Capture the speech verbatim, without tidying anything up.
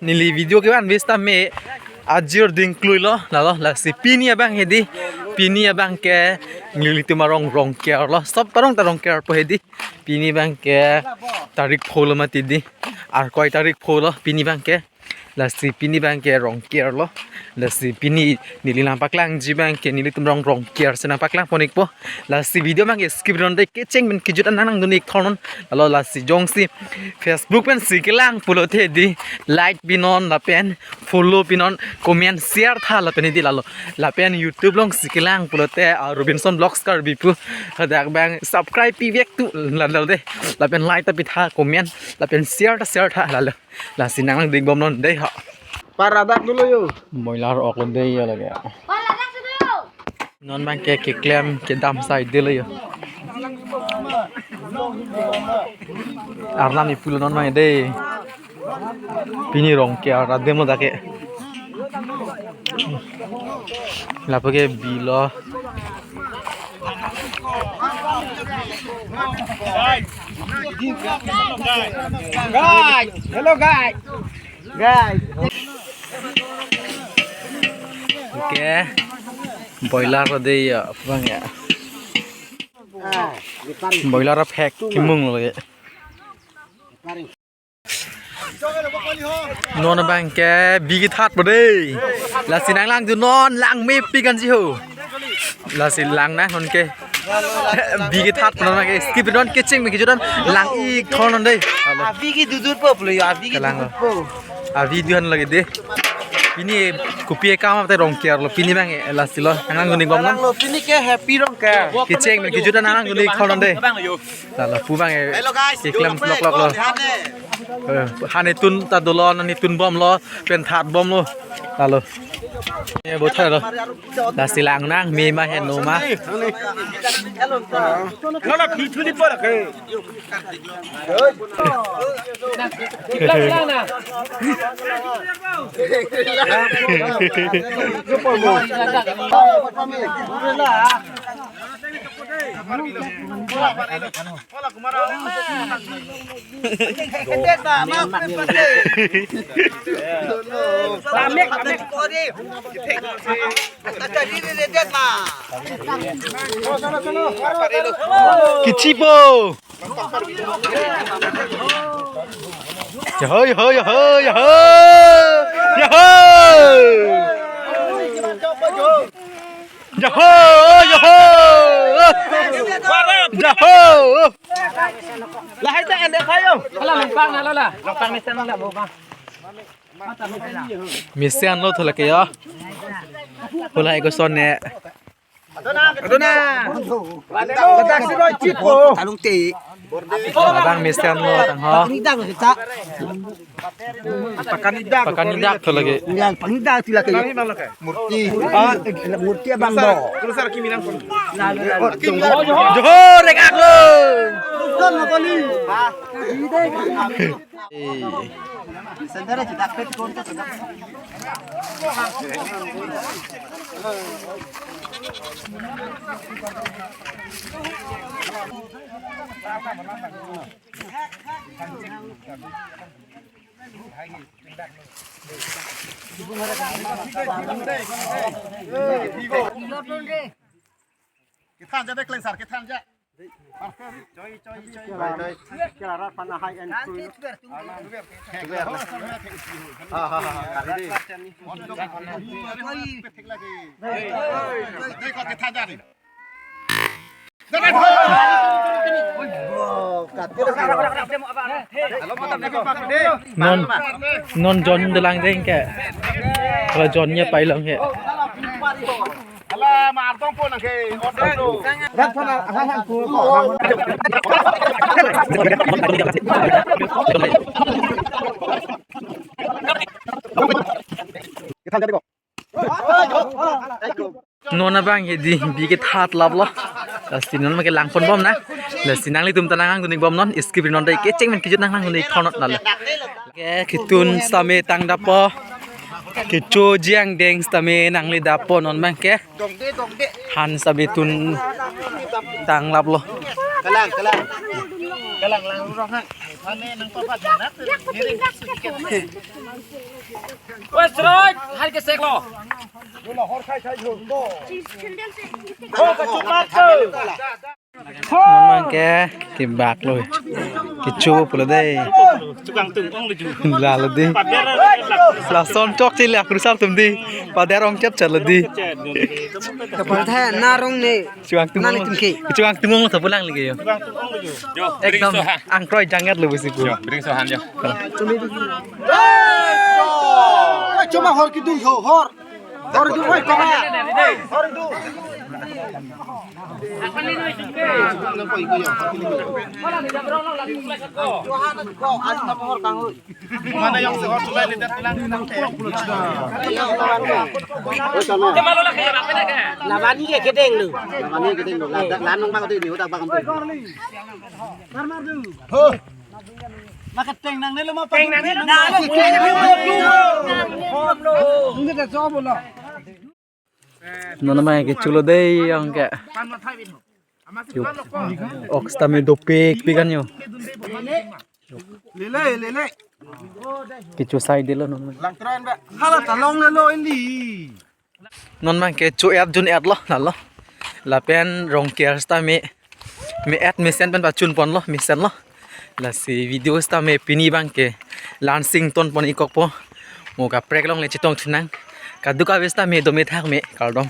Neli video kevan vis tame ajir dingklui lo, lalo, lasi pini abang hedi, pini abang ke nelitum arong Rongker lo, sob arong ta Rongker po hedi, pini abang ke tarik pho lo mati di, arkoi tarik pho lo, pini abang ke, lasi pini abang ke Rongker lo, lasi pini neli nangpaklangji abang ke nelitum arong Rongker si nangpaklang pon-ikpo. Lasi video abang ke skip non de, kecheng pen kejut an nangdun-ik thornon. Lalo lasi jongsi Facebook pensi kelang pulote di like pinon lapen follow pinon, comment share tha lapen hedi lalo. Lapen YouTube alongsi kelang pulote, ah, Robinson Vlogs Karbi pu hadak abang subscribe pivek tu lalo de. Lapen like ta pitha, comment lapen share ta share tha lalo. Lasi nanglang ding bomnon de ha. Par ladak dolo yo. Boiler ok lo de ya lagi. Non abang ke keklem kedam sai de lo yo. Arnam ipulo non abang de. Pini Rongker arat adim lo dak ke. Lapu ke bilo. Guys, hello guys. Guys. Oke. Boiler lo de ya, abang ya. Boiler aphek kimung lo ya. Non abang ke bi kethat po de. Lasi nanglang dun non, lang mepik anji ho. Lasi lang nang non ke. Bi kethat po non ke. Skip non, kecheng pen kejut an lang-ik thornon de. Abi ke dudur po pulo yo, abi ke kelang dudur lo. Po. Abi duhan lagi de. Pini kopi akam ate Rongker lo. Pini abang, eh, lasi lo. Nanglang dun-ik bomnon. Lo pini ke happy Rongker. Kecheng pen kejut an nanglang dun-ik thornon de. Lalo pu abang, eh, hello guys, keklem lok lok lo. Eh, ha neli tun ta dolo, neli tun bomlo, pen that bomlo. Lalo. Eh, bo tha lo. Lasi lang nang, me ma heno ma. Lalo, phi thuli por ke. Kichipo. Yaho, yaho, yaho, yaho. Yaho. Yaho, yaho. Yaho. Lahai ta ende thayo. Hala longpang na lo la. Longpang mesen na lo bang. Mesen lo thola ke ya. Hala eko son ne. Adona. Adona. Adona si roi chipo. Talung te. Abang mesen lo tang ho. Pakani dak kita. Pakani dak. Pakani dak thola ke. Yang pakani dak sila ke. Murti. Ah, murti abang do. Terus sar kimi nang. Johor, rek ako. Kon kali. Eh. Kethan ja de kleng sar, kethan ja. Choi, choi, choi. Choi, choi. Kera pana hai en kui. Ha, ha, ha, ha. Kari de. Dei ko kethan ja de. Non, non John dolang dei ke. Kalau John-nya pai long ke. Ala, ma artong po nang ke, order lo. Rat sana, hang hang ku. Kita jadi kok. Non abang ke di bi kethat lap lo. Lasi non ma kelang pon bom na. Lasi nanglitum ta nanghang dun-ik bomnon, skip ri non dei, kecheng pen kejut nanghang dun-ik thornot nalo. Ke ketun sitame tangdappo. Kecho jiang deng sitame nangli dappo non abang ke. Han sitame tun tanglaplo. Kalang, kalang. Kalang, lang rong hang. Wes, right, har ke seklo. Non abang ke kebaklo. Kecho pulo dei. Chukang tung ong luju. Lalo dei. Pader. Lason chok si lak rusar atum dei. Pader ong chep chalo dei. Kapal tha na rong ne. Chukang tung ong. Nang tung ke. Chukang tung ong thapulang lagi yo. Chukang tung ong luju. Ekdom angkroi jangget lo besi pu. Yo, bring sohan yo. Cuma hor kidung ho, hor. Hor du, oi, koma. Hor du. Mana yang sehor sudah lihat bilang. Labani ke kedeng lu. Labani kedeng lu. Lanung bang tu ni udah bang. Ho. Makateng nang nelo ma peng nang nelo. Non abang ke chulo dei abang ke. Chup. Ok sitame dopik pikan yo. Lele lele. Kecho sai delo non. Langtran ba. Hala talong lelo ini. Non abang ke cho-et jun-etlo lalo. Lapen rong ker sitame me-et mesen pen pachun ponlo, mesen lo. Lasi video sitame pini abang ke la-an si ington pon-ik kokpo. Mo kaprek along le chetong thu nang. Kadokave sitame dome thak me, kardom.